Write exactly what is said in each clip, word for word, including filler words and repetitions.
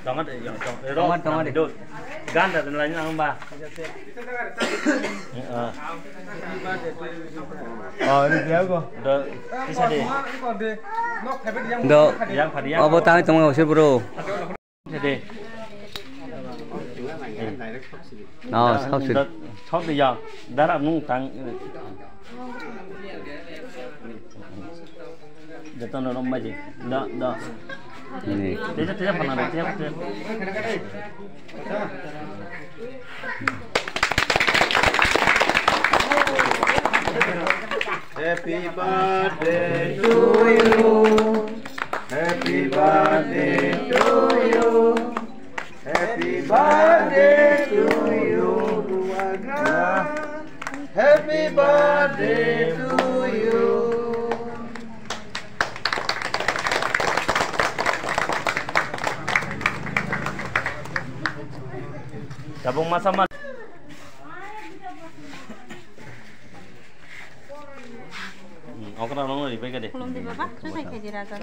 Tongo de, yang, tong, tongo, tongo de. Gan da, lain lang ba. Ah. Oh, ini dia kok. Do, bisa de. Do. Yang pada yang. Obo tang tong sih, bro. Bisa de. Oh, sok sih. Sok de ya. Darap nung tang. Jotono rombai di. Da, da. Ini. Teja, teja, pana, teja, teja. Happy birthday to you. Happy birthday to you. Happy birthday to you, Bubagra. Happy birthday to you. Tabung masa man. Hmm, okra nong ribai kade. Khulumdi baba, susai khaidi raja.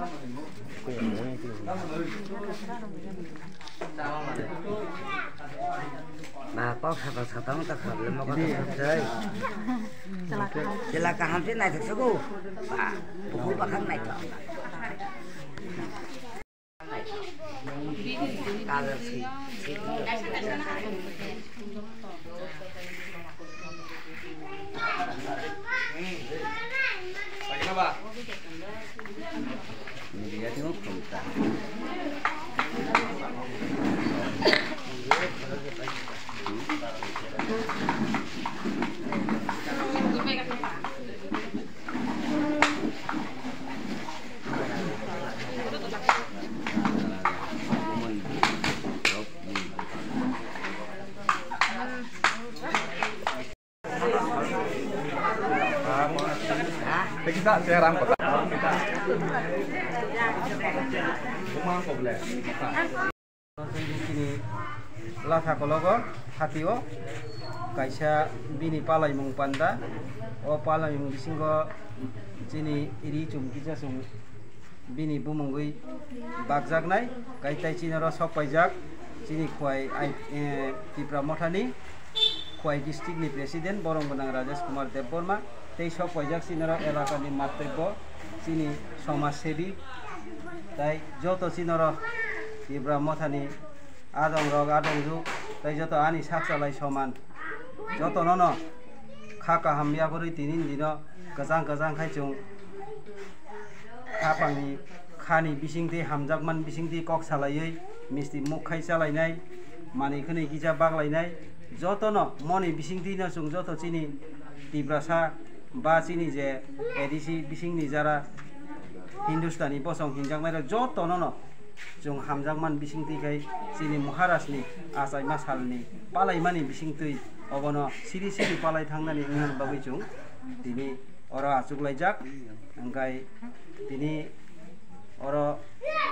Na, kok sata sata wng ta khatle mo kok sat jai. Chela kaham. Chela kaham se naithok sago. Ba, bukhuk bakhang naithok. Chini latha kologo hatio kaisa bini palaimung panda. O palaimung bisingo chini ri chum kisa chum bini bumungwi bakjaknai. Kaitai chini oro sok paijak chini Khwai ai, eh, Tipra Mothani Khwai district ni president borong gwnang Rajesh Kumar Debbarma. Tei sok paijak chini oro elakani matwibbo chini somaj sebi, tai joto chini oro Tipra Mothani adong rok, adong juk, tai joto ani sak chalai soman. Joto nono kha kaham yaphurwi tini dino kwchang kwchang khai chwng khapangni khani bisingtwi hamjakman bisingtwi kok salaiwi misti muk khai chalainai, manwi khwnwi kisa baklainai, jotono moni bisingtwino chwng joto chini Tiprasa ba chini je A D C bisingni jara Hindustani bosong hinjaknairok jotono no chwng hamjakman bisingtwi khai chini Maharajni achaima salni palaimani bisingtwi obono siri siri palai thangnani wngna bagwi chwng tini oro achuklaijak. Hwnkhe tini oro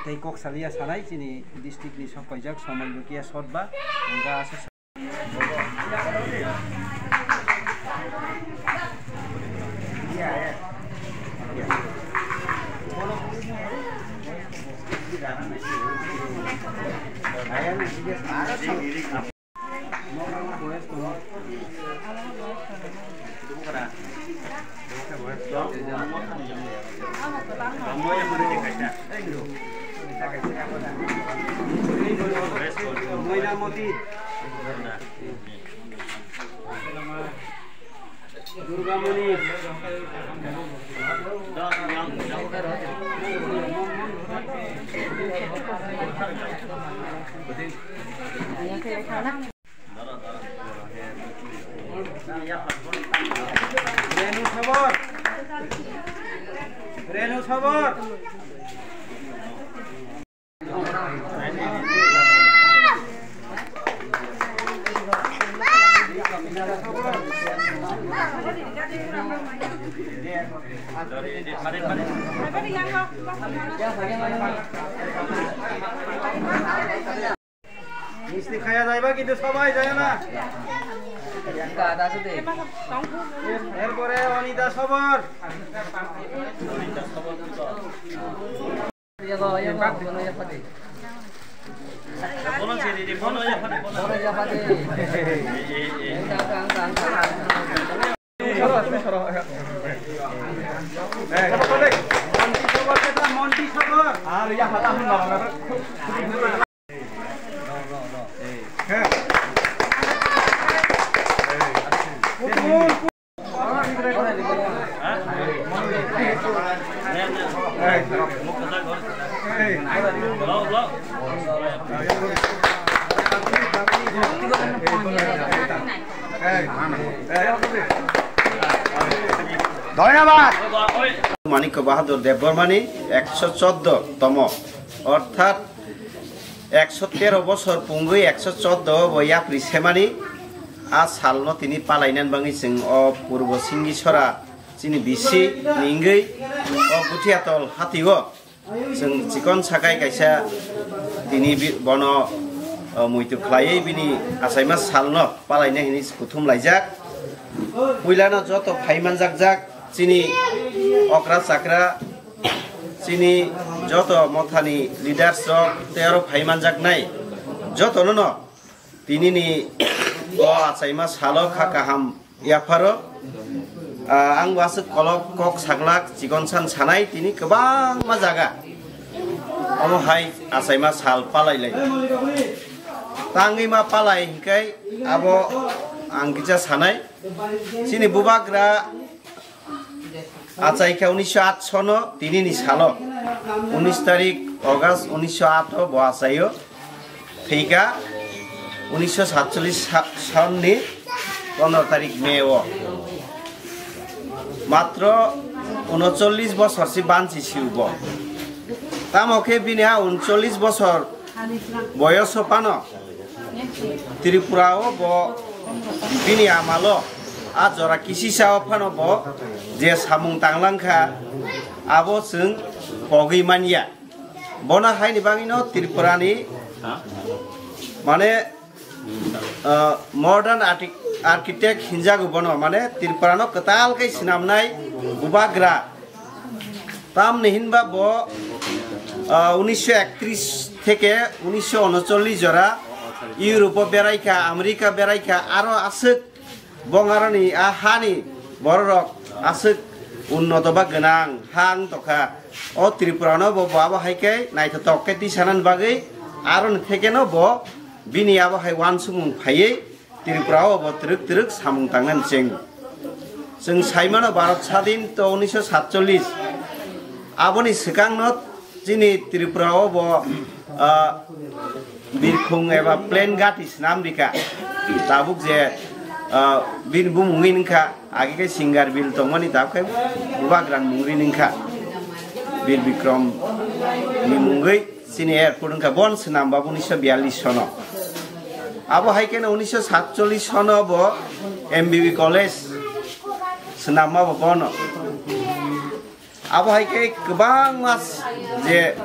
tei kok saliya sanai chini districtni sok paijak Somal Rukia Sotba, hwnkhe aswk Moinamoti. Durgamoni. Renu Sabor. Renu Sabor. মিষ্টি খাইয়া যাইবা কিন্তু সবাই যায় না। এরপরে অনিতা সবর। ধন্যবাদ। মানিক্য বাহাদুর দেববর্মানি একশো চোদ্দ তম, অর্থাৎ একশো তেরো বছর pungwi একশো চোদ্দ bo yapri semani a salno tini palainan bangwi chwng o purbo Singisora chini bisi ningwi o Guthiatol hatio chwng chikon sakai kaisa tini bi-, bono, o, muitu khlaiwi bini achaima salno palaina hwnwi kuthum laijak. Puilano joto phaimanjakjak chini okra chakra, chini joto mothani leaders rok tei aro phaimanjaknai jotono no tinini o achaima salo kha kaham yapharo. Ah, ang bo aswk kolok kok saglak chikon san sanai tini kwbangma jaga omo hai achaima sal palai lai. Tangwi ma palai hinkai abo ang kisa sanai. Chini bubagra achaikha unisho aat sono tinini salo, unis tarik August unisho aat o bo achaio, thwikha unisho satchollis sa-, sonni pondro tarik May o. Matro unochollis bosor si banchi si bo. Tamo khe bini a unochollis bosor boyoso phano Tripura o bo bini amalo a jora kisisa o phano bo je samung tanglangkha abo chwng pogwi manya. Bono haini bagwino Tripura ni mane, ah, modern archi-, architect hinjago bono, mane Tripura no kwtal khe swnamnai bubagra. Tamni hinba bo, ah, unisho ektris theke unisho unochollis jora Europe o beraikha, America beraikha, aro aswk bong aroni a hani bororok aswk unnoto ba gwnang ha wng tokha. O Tripura no bo, bo abo hai khe naithotok khe tisanani bagwi aroni theke no bo bini abo hai uansukmung phaiwi Tripura o bo twrwk twrwk samung tangnani cheng. Chwng saimano Bharat sadhin to unisho satchollis. Aboni swkangno chini Tripura o bo, ah, birkhung eba plane gati swnam rikha. Tabuk je, ah, bini bumung wngkha, agi khe Singar Bill tongmani tabuk khe Bubagrani mung ri wngkha. Bir Bikram ni mungwi. Chini airport wngkha bon swnam ba unisho biyallis sono. Abo hai kheno unisho satchollis sono bo M B B college swnamma bo bono. Abo hai khe kwbangma s-, je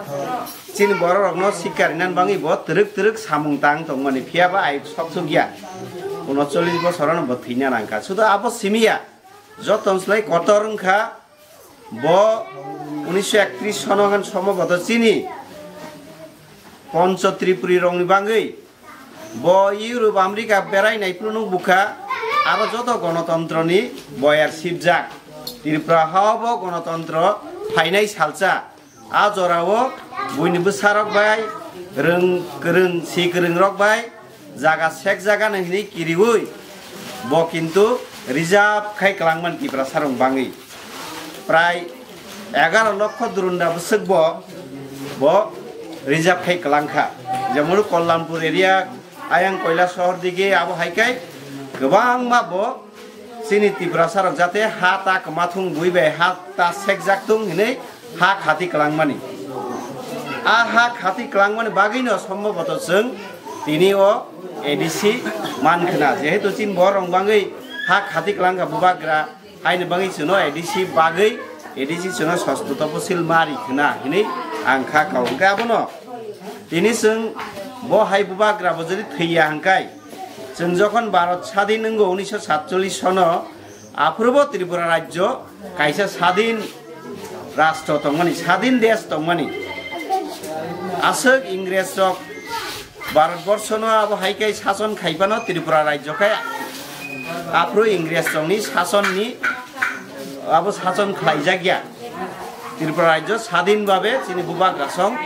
chini bororokno sikarinan bangwi bo twrwk twrwk samung tang tongmani, phiya ba ai sok suk ya. Unochollis bosorono bo thwina nangkha. Sudo abo simi ya. Joto slai kotor wngkha. Bo unisho ektris sono han somboboto chini Poncho Tripuri rokni bagwi bo Europe, America berai naiphuru nuk bukha, aro joto gonotontroni boyar sibjak. Tripura hao bo gonotontro phainai salsa. A jorao buini bwsarok bai, rwng kwrwng, si kwrwng rok bai, jaga sek jaga no hinwi kiriwi bo kintu reserve khai kwlangmani Tiprasa rok bangwi. Prai egaro lokho durunda bwswk bo, bo reserve khai kwlangkha. Jemon Kollanpur area, ayang Koilasohor dige abo hai khai kwbangma bo chini Tiprasa rok jate ha ta kwma thung bui bai ha ta sekjak thung hinwi ha khati kwlangmani. A ha khati kwlangmani bagwino somboboto chwng tini o A D C man khna, jehetu chini borok rok bangwi ha khati kwlangkha bubagra, haini bagwi chwngno A D C bagwi A D C chwngno sosto toposil ma ri khna hinwi ang kha kau. Hwnkhe abono tini chwng bo hai bubagra bo jodi thwiya hwnkhe chwng jokhon Bharat sadin wngo unisho satchollish sono, aphuru bo Tripura rajyo kaisa sadin rastro tongmani, sadin desh tongmani. Aswk Ingres rok Bharat borshono abo hai khe sason khai phano Tripura rajyo khe aphuru Ingres rokni sasonni abo sason khlaijak ya. Tripura rajyo sadin babe chini bubagra song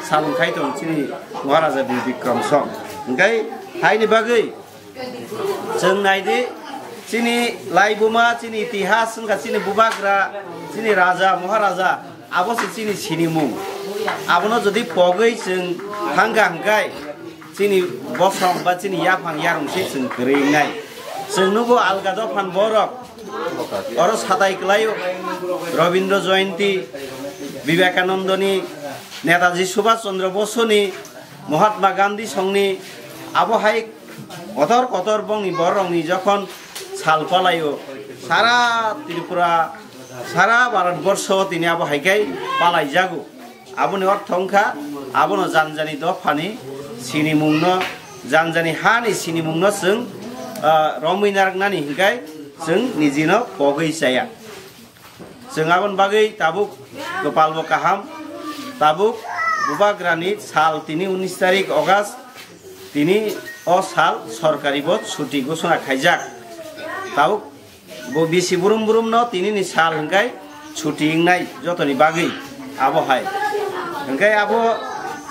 salon khai tong chini Maharaja Bir Bikram song. Hwnkhe haini bagwi chwng naidi, chini laibuma, chini itihas wngkha, chini bubagra, chini raja, maharaja, abo se chini sinimung. Abono jodi pogwi chwng thangkha hwnkhe, chini bosong ba chini yaphang yarung se chwng kwrwi wngnai. Chwng nugo alga dophan borok, oro satai kwlaio Rabindra Jayanti, Vivekanandani, Netaji Subhash Chandra Bosuni, Mahatma Gandhi songni, abo hai kotor kotor bongni bororokni jokhon sal palaio, sara Tripura, sara Bharat borsho tini abo hai khe palaijago. Aboni ortho wngkha, abono janjani dophani sinimungno, janjani hani sinimungno chwng, ah, romwi narwknani hwnkhe chwng nijino pogwi chaya. Chwng aboni bagwi tabuk kwpalbo kaham, tabuk bubagrani sal tini unis tarik August, tini o sal sorkari bo chuti ghoshona khaijak. Tabuk bo bisi burum burumno tinini sal hwnkhe chuti wngnai jotoni bagwi abo hai. Hwnkhe abo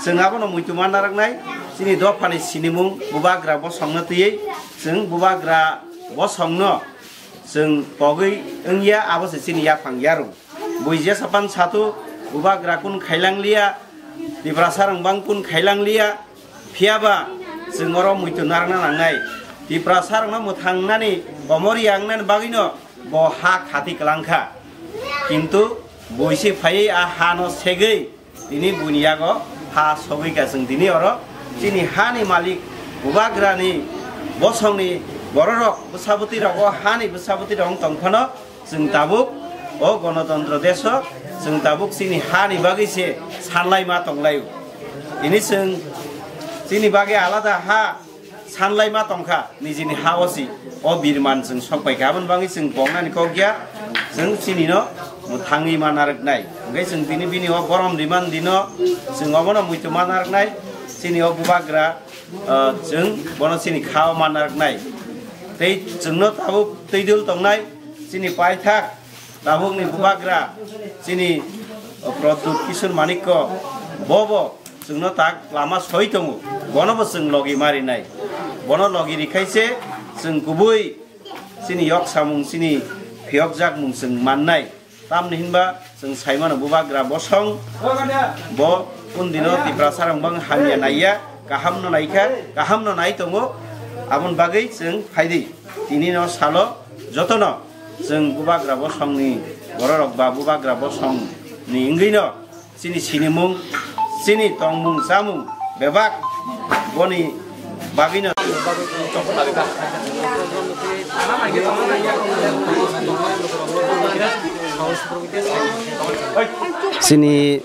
chwng abono muitu ma narwknai, chini dophani sinimung bubagra bosongno twiwi chwng bubagra bosongno chwng pogwi wngya, abo se chini yaphang yarung. Bui jesa pan satu bubagra kun khailang liya, Tiprasa rang bang kun khailang liya, phiyaba chwng oro muitu narwkna nangnai. Tiprasa rokno mwthangnani komor yangnani bagwino bo ha khati kwlangkha. Kintu bui se phaiwi a hano segwi tini buini yago ha sogwi ka chwng tini oro chini hani malik bubagrani bosongni bororok bwsabwtwi rok o hani bwsabwtwi rok wng tong phano chwng tabuk o gonotontro deso chwng tabuk chini hani bagwi se sanlai ma tonglaio. Tini chwng chini bagwi alada ha sanlai ma tongkha nijini ha o si o birman chwng sok paikha. Aboni bagwi chwng bongnani kok ya, chwng chini no mwthangwi ma narwknai. Hwnkhe chwng tini bini o borom riman dino chwng obono muitu ma narwknai. Chini o bubagra, ah, chwng bono chini kha o ma narwknai. Tei chwngno tabuk twi dul tongnai chini paithak tabukni bubagra chini Pradyut Kishore Manikko bobo chwngno tak lama soi tongo, bono bo chwng logi ma rinai. Bono logi rikhai se chwng kubui chini yok samung, chini phiyokjak mung chwng mannai. Tamni hinba chwng saimano bubagra bosong bo kundino Tiprasa rang bang hamya naiya, kaham no naikha, kaham no nai tongo. Aboni bagwi chwng phaidi tini no salo jotono chwng bubagra bosongni bororok ba bubagra bosongni wngwino chini sinimung, chini tongmung chamung bebak boni bagwino. Chini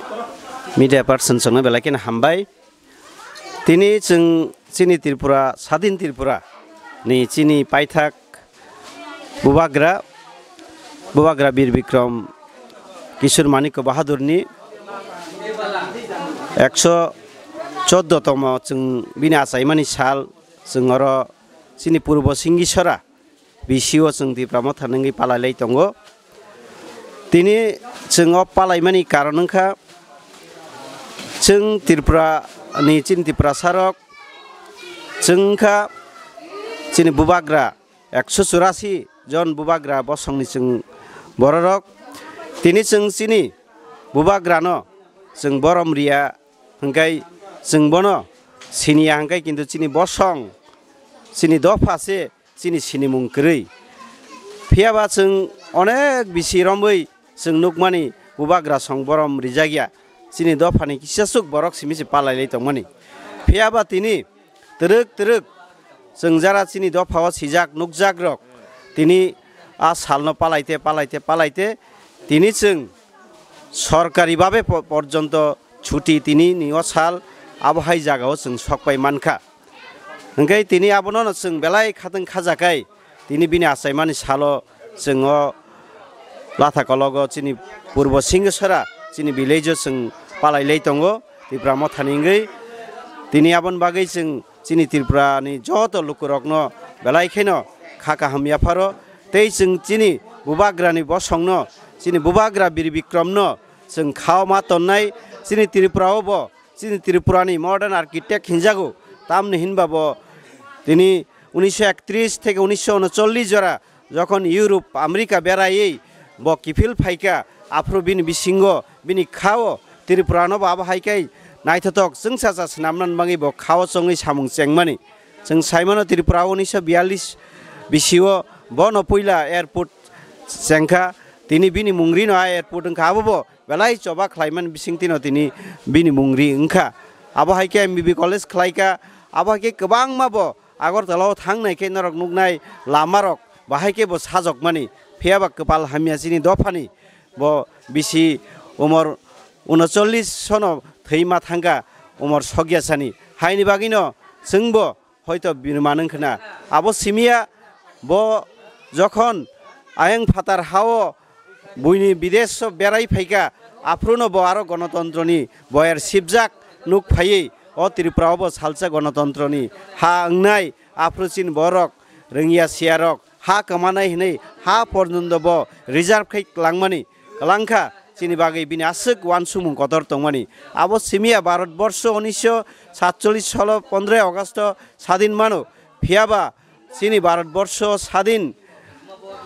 media person chwngno belai kheno hambai. Tini chwng chini Tripura, Sadin Tripura ni chini paithak bubagra, bubagra Bir Bikram Kishore Manikya Bahadur ni ekso choddo tomo chwng bini achaimani sal, chwng oro chini Purbo Singisora B C O chwng Tipra Motha nungwi palai lai tongo. Tini chwng o palaimani karon wngkha, chwng Tripura ni chini Tiprasa rok chwng wngkha chini bubagra ekso churasi jon bubagra bosongni chwng bororok. Tini chwng chini bubagrano chwng borom riya hwnkhe chwng bono siniya hwnkhe kintu chini bosong chini dopha se chini sinimung kwrwi. Phiyaba chwng onek bisi romwi chwng nukmani bubagra song borom rijakya. Chini dophani kisasuk borok simi se palai lai tongmani. Phiyaba tini twrwk twrwk chwng jara chini dophao sijak nukjak rok tini a salno palaite palaite palaite tini chwng sorkari babe po-, porjonto chuti tini ni o sal abo hai jagao chwng sokpai mankha. Hwnkhe tini abono no chwng belai khatwng khajakai tini bini achaimani salo chwng o Lathakologo chini Purbo Singheswara chini village o chwng palailai tongo Tipra Mothani wngwi. Tini aboni bagwi chwng chini Tripura ni joto lukurokno belai kheno kha kaham yapharo tei chwng chini Bubagrani bosongno, chini Bubagra Bir Bikromno chwng khao ma tonnai. Chini Tripura o bo chini Tripura ni modern architect hinjago, tamni hinba bo tini unisho ektris theke unisho unochollis jora jokhon Europe, America beraiwi bo kiphil phaikha, aphuru bini bisingo, bini khao Tripura no bo abo hai khe naithothok chwngsacha swnamnani bagwi bo khao chongwi samung chengmani. Chwng saimano Tripura unisho biyallis bisio bono puila airport chengkha, tini bini mungri no a airport wngkha, abo bo belai choba khlaimani bisingtwi no tini bini mungri wngkha. Abo hai khe M B B college khlaikha, abo hai khe kwbangma bo Agartala o thangnai khe norok nuknai lamarok bahai khe bo sajokmani, phiyaba kwpal hamya chini dophani bo bisi umor unochollis sono thwima thangkha umor sokyasani. Haini bagwino chwngbo hoito birman wngkhna. Abo simiya bo jokhon ayang phatar hao buini bidesh o berai phaikha, aphruno bo aro gonotontroni boyar sibjak nuk phaiwi o Tripura o bo salsa gonotontroni ha wngnai, aphru chini borok rwngya siyarok ha kwmanai hinwi ha porjonto bo reserve khai kwlangmani, kwlangkha chini bagwi bini aswk uansukmung kotor tongmani. Abo simiya Bharat borsho unisho satchollis salo pondroi August o sadin mano, phiyaba chini Bharat borsho sadin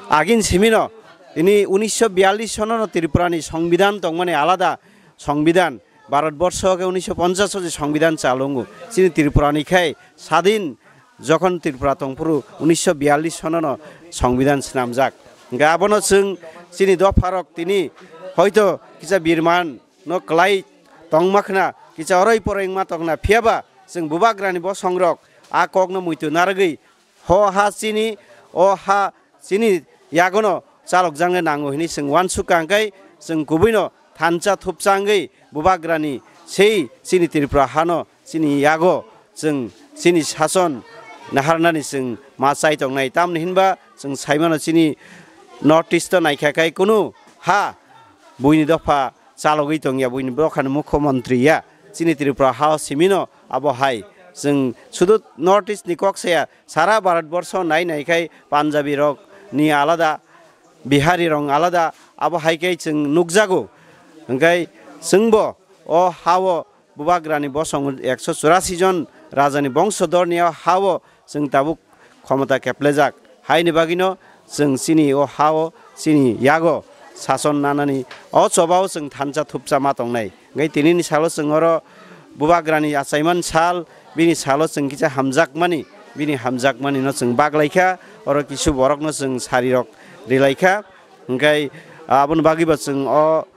agin simino tini unisho biyallis sono no Tripura ni songbidan tongmani alada songbidan, Bharat borsho khe unisho ponchash o je songbidan chalungo, chini Tripura ni khai sadin jokhon Tripura tongphuru unisho biyallis sono no songbidan swnamjak. Hingkhe abono chwng chini dopharok tini hoito kisa birman no kwlai tongma khna, kisa oroi poroi wngma tongna, phiyaba chwng Bubagrani bosongrok a kokno muitu narwgwi ho ha chini, o ha chini yagono chalokjaknai nango hinwi chwng uansukha, hingkhe chwng kubuino thansa thupsa wngwi Bubagrani sei chini Tripura hano chini yago chwng chini sason naharnani chwng ma chai tongnai. Tamni hinba chwng saimano chini North East o naikha khai kunu ha buini dopha chalogwi tongya, buini dophani mukhyamantri ya. Chini Tripura ha o simino abo hai. Chwng sudu North East ni kok saya, sara Bharat borsho nai nai khai Punjabi rok ni alada, Bihari rok alada, abo hai khe chwng nukjago. Hingkhe chwngbo o ha o Bubagrani bosong ekso churasi jon rajani bongsodorni o ha o chwng tabuk khomota keplejak. Haini bagwino chwng chini o ha o, chini yago sason nanani o choba o chwng thansa thupsa ma tongnai. Hingkhe tinini salo chwng oro Bubagrani achaiman sal, bini salo chwng kisa hamjakmani, bini hamjakmani no chwng baklaikha, oro kisu borokno chwng sarirok rilaikha. Hingkhe aboni bagwibo chwng o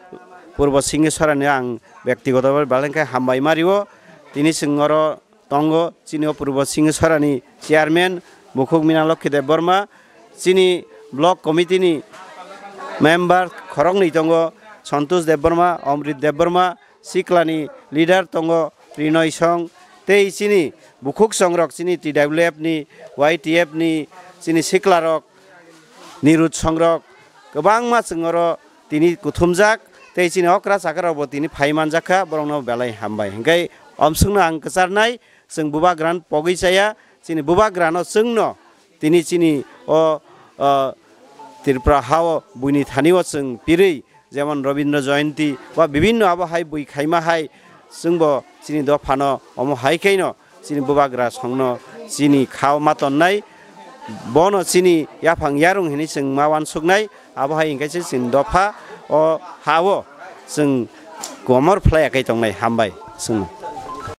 Purbo Singhesorani ang bektigoto bhai belai khe hambai ma rio. Tini chwng oro tongo chini o Purbo Singhesorani chairman Bukhuk Mina Lokhi Debbarma, chini block committee ni member khoroknwi tongo, Santosh Debbarma, Amrit Debbarma, siklani leader tongo Rinoy Song, tei chini bukhuk songrok chini T W F ni, Y T F ni chini siklarok, Nirut songrok, kwbangma chwng oro tini kuthumjak, tei chini okra chakrokbo tini phai manjakha, borokno belai hambai. Hingkhe omswkno ang kwcharnai, chwng Bubagrano pogwi chaya, chini Bubagrano chwngno tini chini o, o, Tripura ha o buini thani o chwng pirwi, jemon Rabindra Jayanti ba bibinno abo hai bui khaima hai, chwngbo chini dophano omo hai khaino chini Bubagra songno chini kha o ma tonnai, bono chini yaphang yarung hinwi chwng ma uansuknai, abo hai hingkhe se chini dopha o ha o chwng komor phlaiya khe tongnai. Hambai chwngno.